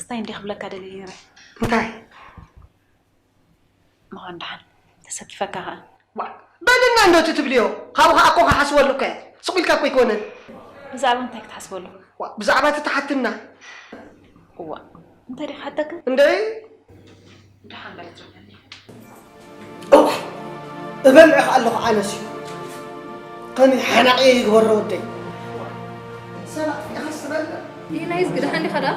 እንታይ እንዲ ክብለካ ደልየ ነይረ። እንታይ ምዃን ደሓን ተሰኪፈካ ኸኣ። ዋ፣ በልና እንዶ እቲ ትብልዮ። ካብኡ ኸዓ እኮ ክሓስበሉ እኮ እየ። ስቕ ኢልካ እኮ ኣይኮነን። ብዛዕባ እንታይ ክትሓስበሉ? ዋ፣ ብዛዕባ እቲ ትሓትና። እዋ፣ እንታይ ድየ ክሓተካ? እንደይ ደሓን በል ትረፈኒ። እዋ እበልዕኻ ኣለኹ ኣነስ እዩ ከመይ ሓናቕየ ይግበሮ ወደይ። ሰባት ኢኻስ ትበልዕ። ይህ ናይ ዝግዳ ሓንዲ ኸዳ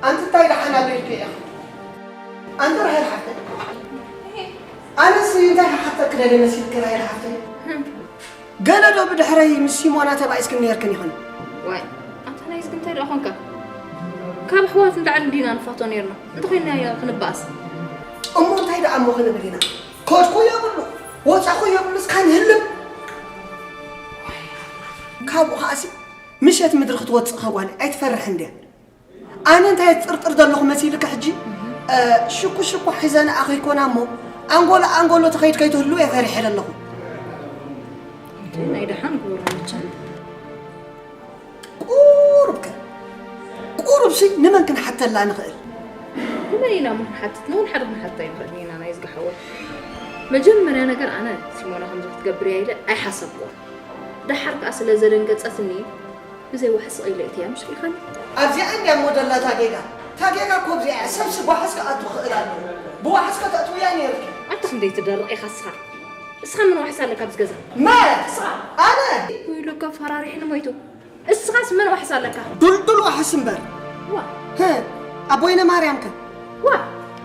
ኣንቲ እንታይ ደሓን ኣሎ ኢልክ ኢኻ ኣንቲ ራሄል ሓፍተይ። ኣነስ እንታይ ክሓተክ ደልየ መሲልክ ራሄል ሓፍተይ። ገለ ዶ ብድሕረይ ምስ ሲሞና ተባኢስክን ነይርክን ኢኽን? ዋይ ኣንታ ናይዝጊ እንታይ ደኣ ኾንካ? ካብ ኣሕዋት ንላዕሊ እንዲና ንፋቶ ነይርና። እንተኾይንና ክንበኣስ? እሞ እንታይ ደኣ እሞ ክንብል ኢና? ከድኩ የብሉ ወፃኹ የብሉ እስካ ንህልም። ካብኡ ከዓሲ ምሸት ምድሪ ክትወፅእ ኸጓል ኣይትፈርሕን ድያ? ኣነ እንታይ ጥርጥር ዘለኹ መሲልካ ሕጂ ሽኩ ሽኩ ሒዘ ንኣ ከይኮና እሞ ኣንጎሎ ኣንጎሎ ተኸይድ ከይትህልው እየ ፈሪሐ ዘለኹ። ናይ ደሓን ግበሮ መቸም። ቁሩብ ከ ቁሩብ ሲ ንመን ክንሓተላ ንኽእል? ንመን ኢና እሞ ክንሓትት ንውን ሓደ ክንሓትታ ይንኽእል ኢና ናይ ዝጋ ሓወይ። መጀመርያ ነገር ኣነ ሲሞና ከምዚ ክትገብር እያ ኢለ ኣይሓሰብኩን። ደሓር ከኣ ስለ ዘደንገጸትኒ ብዘይ ዋሕስ ኢለ እትያ ምሽ ኢልካኒ። ኣብዚኣ እንድያ እሞ ደላ እታ ጌጋ። እታ ጌጋ እኮ ኣብዚኣ እያ። ሰብሲ ብዋሕስ ክኣቱ ክኽእል ኣለዎ። ብዋሕስ ከተእትውያ ነይርኪ። ኣንታ ክንደይ ትደርቕ ኢኻ እስኻ። እስኻ መን ዋሕስ ኣለካ ኣብዚ ገዛ? መ እስኻ ኣነ። ወይለካ ፈራሪሕኒ ሞይቱ። እስኻስ መን ዋሕስ ኣለካ? ዱልዱል ዋሕስ እምበር። ዋ። ህ፣ ኣቦይነ ማርያም ከ? ዋ።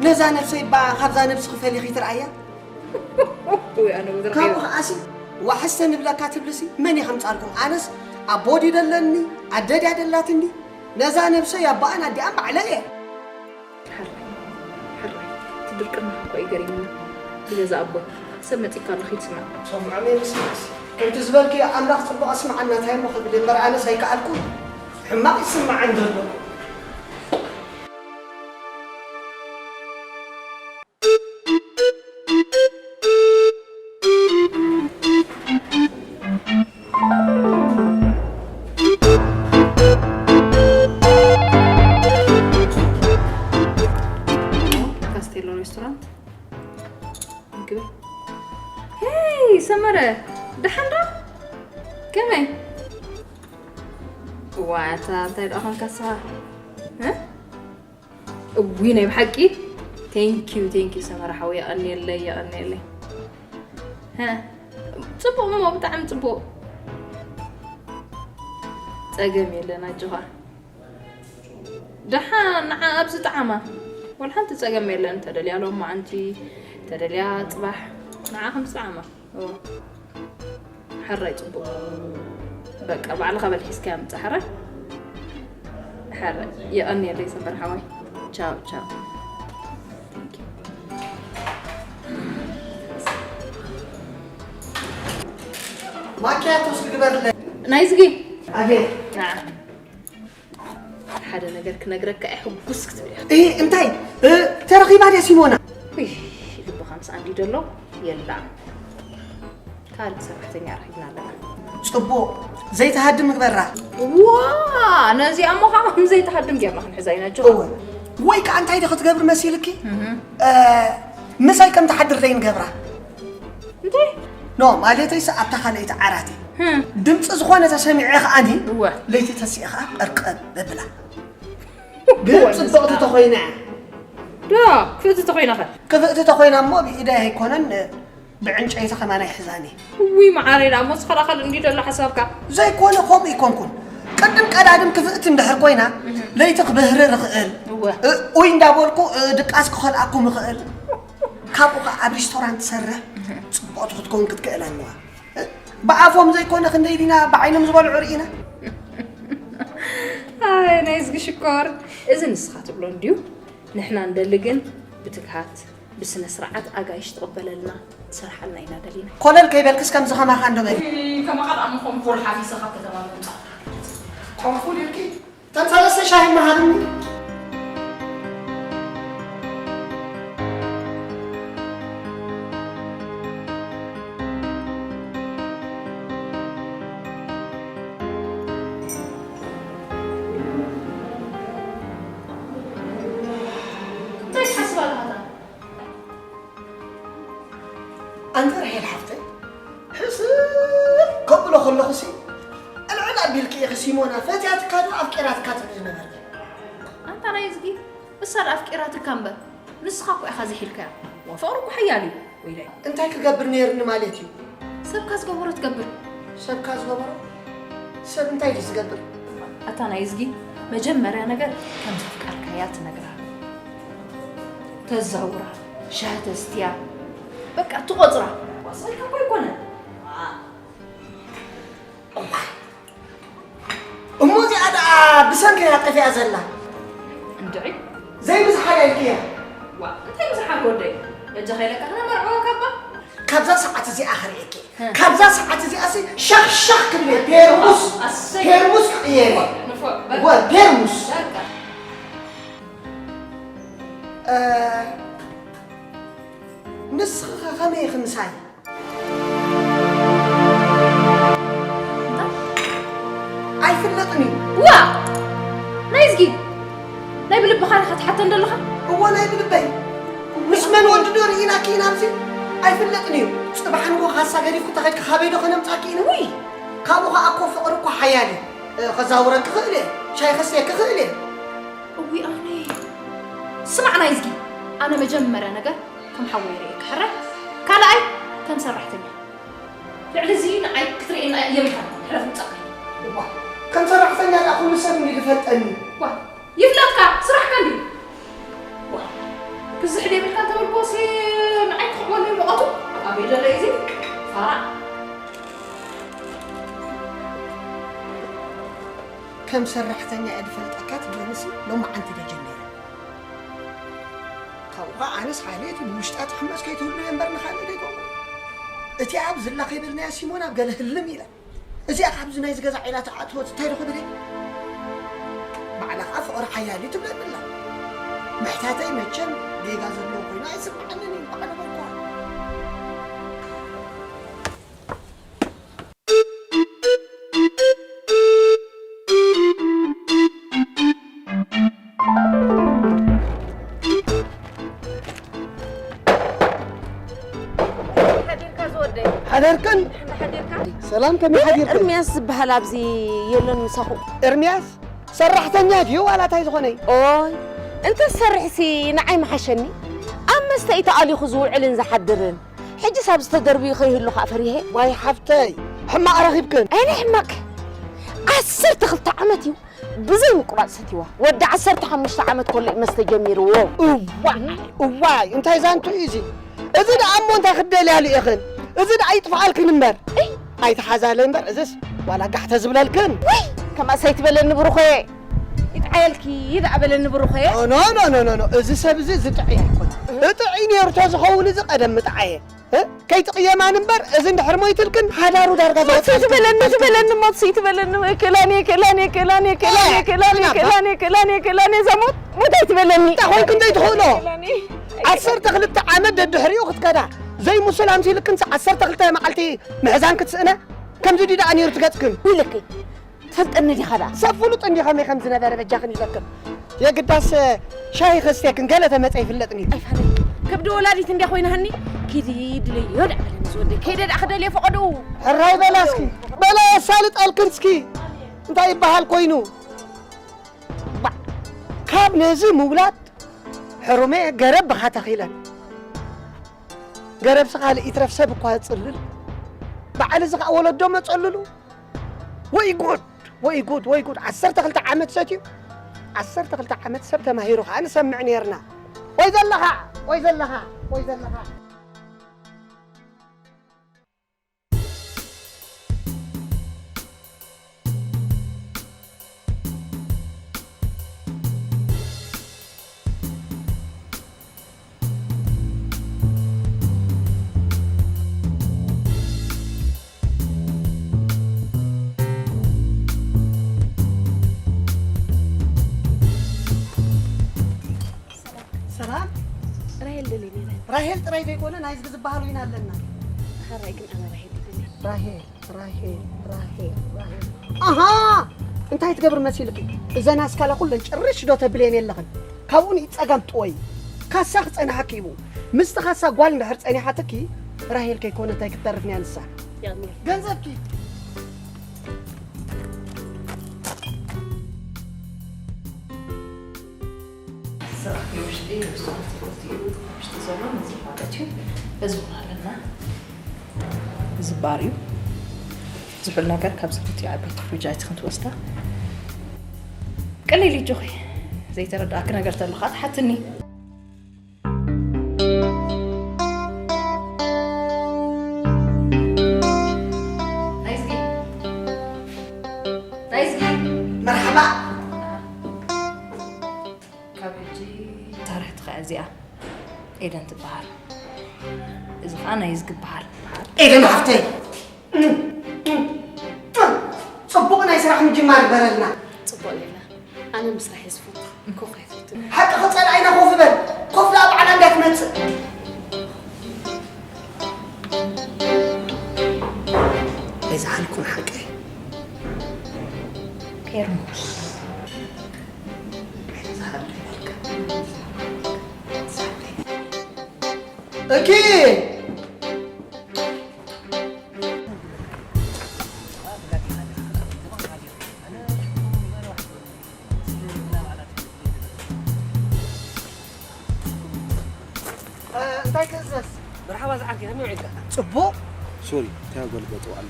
ነዛ ነብሰይ እባ ካብዛ ነብስኺ ፈሊኺ ትርኣያ? ወይ ኣነ ወዘር ካብኡ ኸዓሲ ዋሕስ ተንብለካ ትብልሲ መን እየ ከምጻልኩም? ኣነስ ኣቦ ድዩ ደለኒ ኣደ ድያ ደላትኒ? ነዛ ነብሰይ ኣቦኣን ኣዲኣን ባዕለይ እየ። ሕራይ ሕራይ እቲ ድርቅናኻ እኮ እዩ ገሪሙኒ። ብገዛ ኣቦይ ሰብ መጺእካ ኣሎ ኺድ ስማዕ። ሰምዖም እየ ምስማዕሲ ከምቲ ዝበልክዮ ኣምላኽ ጽቡቕ ኣስምዓና እንታይ እሞ ክብል እየ እምበር ኣነስ ኣይከኣልኩን። ሕማቕ ይስምዓኒ ዘሎ። ካስቴሎ ሬስቶራንት ምግቢ። ሄይ ሰመረ፣ ደሓን ዶ? ከመይ? እዋ፣ ኣታ እንታይ ደኣ ኾንካ ንስኻ? እ? እውይ ናይ ብሓቂ thank you thank you ሰመረ ሓወይ የቐንየለይ የቐንየለይ። ሀ፣ ጽቡቕ እሞ ብጣዕሚ ጽቡቕ። ጸገም የለን ኣጆኻ። ደሓን ንዓ ኣብዚ ጠዓማ። ወላ ሓንቲ ጸገም የለን። ተደልያ ሎማዓንቲ፣ ተደልያ ጽባሕ ንዓ ከም ዝጠዓማ። እወ። ሕራይ ጽቡቕ። በቃ ባዕልኻ በል ሒዝካያ ምጻእ ሕራይ። ሕራይ። የቐንየለይ ሰመረ ሓወይ። ቻው ቻው። Thank you። ማኪያቶስ ግበርለይ። ናይዝጊ። ኣቤት። ንዓ። ሓደ ነገር ክነግረካ እየ ሕጉስ ክትብል ኢኻ። እህ እንታይ ተረኺባ ድያ ሲሞና? ውይ ልብኻ ምስኣ እንድዩ ዘሎ የላን። ካልእ ሰራሕተኛ ረኺብና ኣለና። ጽቡቕ ዘይትሃድም ግበራ። ዋ ነዚኣ እሞ ከዓ ከም ዘይትሃድም ጌርና ክንሕዛ ኢና ጆ። እወ ወይ ከዓ እንታይ ዶ ክትገብሪ መሲልኪ? ምሳይ ከም ትሓድር ደይ ንገብራ። እንታይ? ኖ ማለተይስ ኣብታ ካልኣይቲ ዓራተይ ድምፂ ዝኾነ ተሰሚዐ ከዓኒ ለይቲ ተሲኤ ከዓ ቀርቀብ እብላ ግን ፅብቕቲ ተኾይና እያ ዶ ክፍእቲ ተኾይና ኸ ክፍእቲ ተኾይና እሞ ብኢደይ ኣይኮነን ብዕንጨይቲ ኸማን ኣይሕዛን እየ ውይ መዓረይ ደኣ እሞ ስኻ ደኣ ካልእ እንድዩ ደሎ ሓሳብካ ዘይኮነ ከምኡ ኣይኮንኩን ቅድም ቀዳድም ክፍእቲ እንድሕር ኮይና ለይቲ ክበህርር እኽእል ኡይ እንዳበልኩ ድቃስ ክኸልኣኩም እኽእል ካብኡ ከዓ ኣብ ሪስቶራንት ትሰርሕ ፅቡቕቲ ክትከውን ክትክእል ኣለዋ ብኣፎም ዘይኮነ ክንደይ ዲና ብዓይኖም ዝበልዑ ርኢና ኣይ ናይ እዝጊ ሽኮር እዚ ንስኻ ትብሎ እንድዩ ንሕና እንደሊ ግን ብትግሃት ብስነ ስርዓት ኣጋይሽ ትቕበለልና ትሰርሓልና ኢና ደሊና ኮለል ከይበልክስ ከምዚ ከማኻ እንዶ በሊ ከማኻ ደኣ ምኾን ኮር ሓፊሰ ካብ ከተማ ምምፃእ ኮንፉ ድልኪ ተን ሰለስተ ሻሂ መሃብኒ እዚኣትካ ዶ ኣፍቂራትካ ትብል ዝነበርኪ? ኣንታ ናይ እዝጊ፣ እሳ ዶ ኣፍቂራትካ እምበር፣ ንስኻ እኮ ኢኻ ዝሒልካያ። ዋ፣ ፍቕሪ እኮ ሓያል እዩ፣ ወይለይ። እንታይ ክገብር ነይርኒ ማለት እዩ? ሰብካ ዝገበሮ ትገብር። ሰብካ ዝገበሮ? ሰብ እንታይ ድዩ ዝገብር? ኣታ ናይ እዝጊ፣ መጀመርያ ነገር ከም ዘፍቀርካያ ትነግራ። ተዛውራ፣ ሻሂ ተስትያ፣ በቃ ትቖጽራ። ዋሳይካ እኮ ኣይኮነን። እሞ እዚኣ ደኣ ብሰንኪ እያ ጠፊኣ ዘላ። እንድዒ። ዘይብዝሓ ኢልክያ። ዋ፣ እንታይ ብዝሓ ወደይ? በጃኻ ኢለካ ክነመርዕወካ እባ። ካብዛ ሰዓት እዚኣ ክርእየኪ። እ። ካብዛ ሰዓት እዚኣሲ ሻኽ ሻኽ ክብል እየ። ፔርሙስ፣ ኣሰይ። ፔርሙስ ክቕየር እየ። ንፎ፣ በቃ። ወ-፣ ፔርሙስ። በቃ። እ፣ ንስኺ ኸ ከመይ ኢኺ ምሳይ? እንታይ? ኣይፍለጥን እዩ። ዋ! ናይ እዝጊ! ናይ ብልብኻ ዲኻ ትሓተን ዘለኻ? እወ፣ ናይ ብልበይ። ምስ መን ወዲ ዶ ርኢናኪ ኢና ኣብዚ? ኣይፍለጥን እዩ። ጽባሕ ንጎ ካሳ ገዲፍኩ ተኸድኪ ካበይ ዶ ከነምጻኪ ኢና? ውይ! ካብኡ ኸኣ እኮ ፍቕሪ እኮ ሓያል እዩ። እ፣ ከዛውረኪ ክእል እየ። ሻሂ ከስትየኪ ክእል እየ። እዊ ኣነ። ስማዕ ናይ እዝጊ፣ ኣነ መጀመርያ ነገር ከም ሓወይ ርእየኪ ሕራይ፣ ካልኣይ ከም ሰራሕተኛ። ልዕሊ እዚ ንዓይ ክትርእየና የብልካን። ሕለፍ ምጻእ። እዋ፣ ከም ሰራሕተኛ ደኣ ኩሉ ሰብ እንዲ ዝፈልጠኒ። ዋ፣ ይፍለጥካ፣ ስራሕካ እንዲ። ዋ፣ ክዝሕል የብልካ እንተበልኩ ሲ ንዓይ ክሕወኒ ሙቐቱ ኣበይ ዘሎ እዩ እዚ? ፋራ። ከም ሰራሕተኛ እየ ዝፈልጠካ ትብለንሲ ሎማዓንቲ ዶ ጀሚረ? ካብኡ ኸዓ ኣነስ ሓልየት ብውሽጣ ትሕመስ ከይትህሉ እየ እምበር ንኻልእ ደይኮንኩ። እቲኣ ኣብ ዝላ ከይበልናያ ሲሞን ኣብ ገለ ህልም ኢላ። እዚኣ ካብዚ ናይዚ ገዛ ዒላ ተኣትወት እንታይ ዶ ክብል እየ? ባዕላ ኸዓ ፍቕሪ ሓያል እዩ ትብለኒ ኣላ። ምሕታተይ መቸም ጌጋ ዘለዎ ኮይኑ ኣይስምዓንን እዩ፣ ባዕሉ በልኩዋ። ሓዲርካ ዝወደይ? ሓደርክን? ሓዲርካ? ሰላም፣ ከመይ ሓዲርክን? ኤርምያስ ዝበሃል ኣብዚ የለን ምሳኹ? ኤርምያስ? ሰራሕተኛ ድዩ ዋላ እንታይ ዝኾነ? ኦይ፣ እንተ ዝሰርሕሲ ንዓይ ምሓሸኒ። ኣብ መስተ እዩ ተኣሊኹ ዝውዕልን ዝሓድርን። ሕጂስ ኣብዚ ተደርብዩ ከይህሉ ኸኣ ፈሪሄ። ዋይ ሓፍተይ፣ ሕማቕ ረኺብክን። ኣይ ናይ ሕማቕ። ዓሰርተ ክልተ ዓመት እዩ ብዘይ ምቁራጽ ሰትይዋ። ወዲ ዓሰርተ ሓሙሽተ ዓመት ከሎ እዩ መስተ ጀሚርዎ። እዋይ፣ እዋይ፣ እንታይ ዛንቱ እዩ እዚ? እዚ ደኣ እሞ እንታይ ክትደልያሉ ኢኽን? እዚ ደኣ ይጥፍኣልክን እምበር። እይ። ኣይትሓዛለይ እምበር፣ እዝስ ዋላ ጋሕ ተዝብለልክን። ውይ፣ ከምኣስ ኣይትበለኒ ብሩኸየ። ይጥዓየልኪ ደኣ በለኒ ብሩኸየ። ኖ፣ ኖ፣ ኖ፣ ኖ፣ ኖ፣ እዚ ሰብ እዚ ዝጥዕይ ኣይኮነን። እጥዕይ ነይሩ ተዝኸውን እዚ ቀደም ምጥዓየ። እ? ከይትቕየማን እምበር፣ እዚ እንድሕር ሞይትልክን ሓዳሩ ዳርጋ ሞት ዘወጽኣልክን። ትበለኒ፣ ትበለኒ፣ ሞት ትበለኒ፣ ክላኔ፣ ክላኔ፣ ክላኔ፣ ክላኔ፣ እ፣ ክላኔ፣ እ፣ ክላኔ፣ ክላኔ፣ እዛ ሞት፣ ሞት ኣይትበለኒ። እንታይ ኾንክ እንታይ ትኽእሎ? ክላኔ። ዓሰርተ ክልተ ዓመት ደድሕሪኡ ክትከዳ፣ ዘይምሱል ኣምሲልክንስ ዓሰርተ ክልተ መዓልቲ ምሕዛን ክትስእና? ከምዚ ድዩ ደኣ ነይሩ ትገጽክን? ኢልኪ። ትፈልጠኒ ዲኻ ደኣ? ሰብ ፍሉጥ እንዲ ኸመይ ከም ዝነበረ በጃኽን ኢለክን። የግዳስ ሻሂ ከስትየክን ገለ ተመጸ ይፍለጥኒ። ኣይፋለይ። ከብዲ ወላዲት እንድያ ኮይናሃኒ፣ ኪዲ ድለዮ ደኣ በለኒ ዝወደይ። ከይደ ደኣ ክደልየ ፈቐድኡ። ሕራይ በላ እስኪ። በላ የሳልጠልክን እስኪ። እንታይ ይበሃል ኮይኑ? ባዕ። ካብ ነዚ ምውላድ ሕሩመ ገረብ ብኻ ተኺለን። ገረብሲ ካልእ ይትረፍ ሰብ እኳ የጽልል። በዓል እዚ ኸኣ ወለዶ መጸልሉ። ወይ ጉድ! ወይ ጉድ! ወይ ጉድ! ዓሰርተ ክልተ ዓመት ሰትዩ፣ ዓሰርተ ክልተ ዓመት ሰብ ተማሂሩ ኸኣ ንሰምዕ ኔርና። ወይ ዘለኻ! ወይ ዘለኻ! ወይ ዘለኻ! ሰላም። ራሄል ደልየ ነይረ። ራሄል ጥራይ ዘይኮነ፣ ናይዝጊ ዝበሃል እውን ኣለና። ሓራይ ግን ኣነ ራሄል ይደሊ። ራሄል፣ ራሄል፣ ራሄል፣ ራሄል። ኣሃ! እንታይ ትገብር መሲልኪ? እዘን ኣስካላ ኩለን ጭርሽ ዶ ተብልየን የለኽን? ካብኡ ንኢድ ጸጋም ጥወይ። ካሳ ክጸንሓኪ እዩ። ምስቲ ካሳ ጓል እንድሕር ጸኒሓትኪ፣ ራሄል ከይኮነ እንታይ ክትተርፍ እያ ንሳ? ያሚር። ገንዘብኪ። ውሽጢ ውሽጢ ዘሎ ነዚ ማለት እዩ። እዚ እውን ኣለና። እዚ ባር እዩ። ዝሑል ነገር ካብዚ ክልቲኡ ዓበይቲ ፍሪጃት ክንትወስዳ። ቀሊል እዩ ጆኺ። ዘይተረዳእኪ ነገር ተሎ ከዓ ትሓትኒ። ናይዝጊ። ናይዝጊ። መርሓባ። ካብ ሕጂ ታሪኽቲ ኸኣ እዚኣ ኤደን ትበሃል። እዚ ኸኣ ናይ ዝግበሃል። ኤደን ሓፍተይ፣ ጽቡቕ ናይ ስራሕ ምጅማር ይበረልና። ጽቡቕ ሌላ፣ ኣነ ምስራሕ እየ ዝፈቱ። ኮፍ ኣይፈቱን። ሓቂ ክጸልኣ ኢና ኮፍ በል። ኮፍ ደኣ ባዕላ እንድያ ትመጽእ። ኣይዝሓልኩን ሓቀይ። ፔርሙስ። እኪ። እ፣ እንታይ ክእዘዝ? መርሓባ ዝዓርከይ፣ ከመይ ውዒልካ? ጽቡቕ። ሶሪ፣ እንታይ ጓል ገጠው ኣሎ?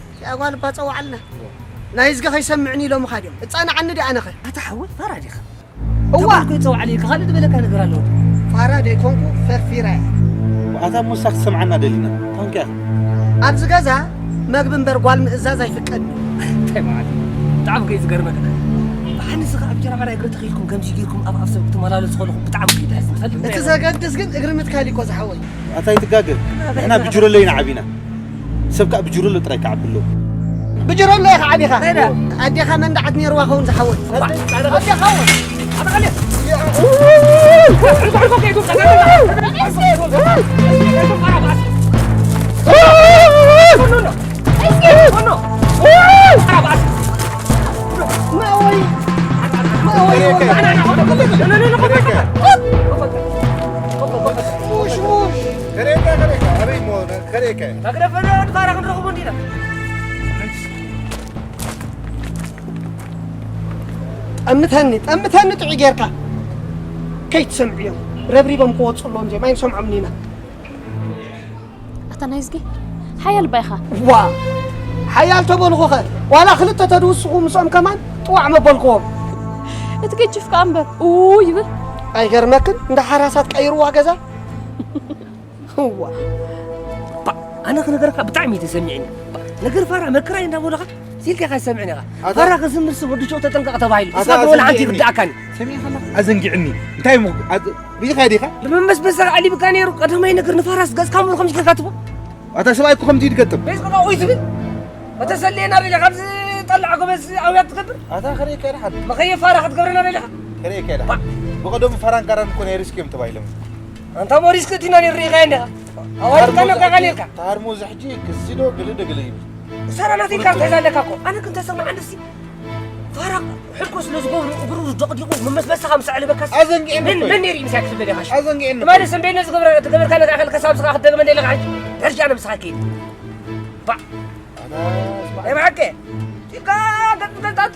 እቲኣ ጓል እባ ጸውዓልና። ናይ እዝገ ከይሰምዕኒ ኢሎምኻ ድዮም? እጻንዓኒ ድኣ ኣነኸ? ኣታ ሓወይ፣ ፋራ ዲኻ? እዋ! ተባልኩ ይጸውዓለይ፣ ካልእ ዝበለካ ነገር ኣለዎ። ፋራ ደይኮንኩ፣ ፈርፊራ እየ። ኣታ ሙሳ ክትሰምዓና ደሊና። ታንኪያ። ኣብዚ ገዛ መግቢ እምበር ጓል ምእዛዝ ኣይፍቀድን እዩ። እንታይ ማለት እዩ? ብጣዕሚ ከዩ ዝገርመካ። ብሓንስ ኸዓ ኣብ ጀራዕራይ እግሪ ተኺልኩም ከምዚ ጌርኩም ኣብ ኣፍ ሰብ ክትመላለሱ ከለኹም ብጣዕሚ ከዩ ተሕዝን። ጸልም እቲ እንታይ ዘገድስ ግን እግሪ ምትካል እዩ እኮ ዝሓወይ። ኣታ ኣይትጋገ። ንሕና ብጅረሎ ኢና ዓቢና። ሰብ ከኣ ብጅረሎ ጥራይ ክዓቢ ኣለዎ። ብጅረሎ ኢኻ ዓቢኻ። ኣዴኻ መንዳዓት ነይርዋ ኸውን ዝሓወይ። ኣዴኻ እውን። ከርእየካ፣ ከርእየካ። ኣበይ እሞ ከርእየካ እየ። መግደፈ ዶ ድፋራ ክንረኽቦ እንዲና? ጠምተኒ፣ ጠምተኒ ጥዑይ ጌርካ። ከይትሰምዕዮም። ረብሪቦም ክወጹ ኣለዎም እዚኦም። ኣይንሰምዖምን ኢና። ኣታ ናይዝጊ፣ ሓያል እባ ኢኻ። ዋ! ሓያል ተበልኹኸ፣ ዋላ ክልተ ተድውስኹ ምስኦም ከማን ጥዋዕ መበልክዎም። እቲ ገጅፍ ከኣ እምበር፣ ኡ ይብል። ኣይገርመክን? እንዳ ሓራሳት ቀይርዋ ገዛ። እዋ። ባ፣ ኣነ ክነገረካ ብጣዕሚ እዩ ተሰሚዕኒ። ባ፣ ነገር ፋራ መከራይ እንዳበሉኻ ሲልካ ኢኻ ትሰምዕኒ ኢኻ። ኣታ ፋራ ክዝምርሲ ወዲ ሸው ተጠንቀቕ ተባሂሉ። ኣታ ንስኻ ብወላ ሓንቲ ኣዘንጊዕኒ። ይርድኣካኒ። ሰሚዕኻ ኣለኻ? ኣዘንጊዕኒ። እንታይ እሞ? ኣዝ-፣ ርኢኻ ዲኻ? ብመመስበስኻ ኣሊብካ ነይሩ። ቀዳማይ ነገር ንፋራስ ገጽካ ምሩ ከምዚ ጌርካ ትቦ። ኣታ ሰብኣይ እኮ ከምዚ እዩ ዝገጥም። ቤት ቁጣ ኡይ ትብል። ከተሰልየና ደሊኻ፣ ኣብዚ ጠላዕ ጎበዝ ኣውያት ትገብር? ኣታ ከርእየካ ኢለ ሓንቲ። መኸየ ፋራ ክትገብረና ደሊኻ? ከርእየካ ኢለ ሓንቲ። ብቐደሙ ፋራን ካራን እኮ ናይ ሪስክ እዮም ተባሂሎም። ኣንታ እሞ ሪስክ እቲ ኢና ንርኢ ኸያ እንዲኻ። ኣዋጅ ካና ቃል ኢልካ። ተሃርሞ እዚ ሕጂ ክሲ ዶ ግሊ ዶ ግሊ ይብል። ሰራ ናተይ ካርታ ሒዛ ኣለካ እኮ። ኣነ ግን ተሰምዕ ዓንድሲ። ፋራ ሕልኮ ስለ ዝገብሩ እግሩ ደቕዲቑ መመስበስኻ ምስ ኣዕለበካስ ኣዘንጊዕኒ መን፣ እኮ እዩ። መን ነይሩ እዩ ምሳይ ክፍለ ደኻሽ? ኣዘንጊዕኒ እኮ ትማሊ እዩ። ሰንበይነ ዝገብረ-፣ ትገበርካ ነዛ ኣኸል ከሳብ ስኻ ክትደግመ እንደለኻ ሕጂ። ሕጂ ኣነ ምሳኻ ከይድ። ባዕ። ኣታ ስማዕ። ናይ ብሓቂ። ጢልካ ገጥ ገልጣቱ።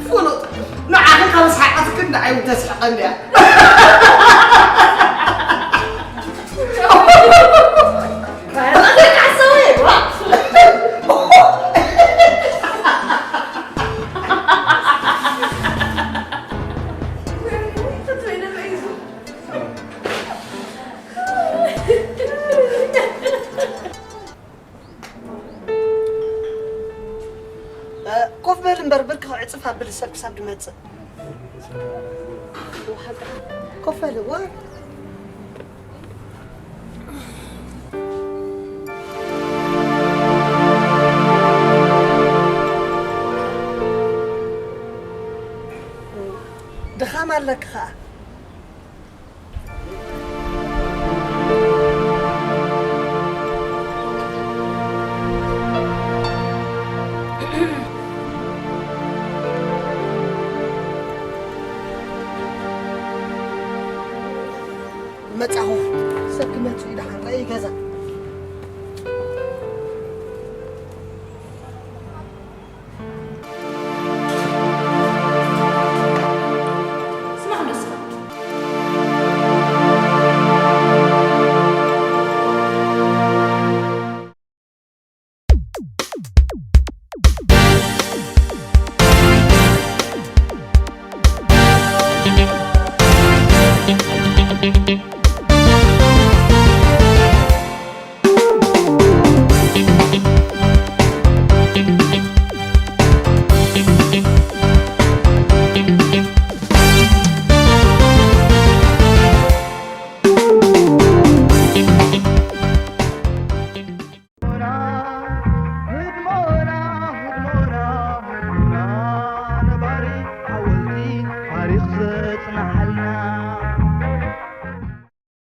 ፍሉጥ፣ ንዓኺ ካብ ሰሓቐትክን ንዓይ እውን ተስሕቐኒ እያ። እ፣ ኮፍ በል እምበር፣ ብርኪ ክዕጽፍ ኣብል ሰብ ክሳብ ድመጽእ። ኮፍ በል፣ እዋ። ኣለኪ ኸዓ።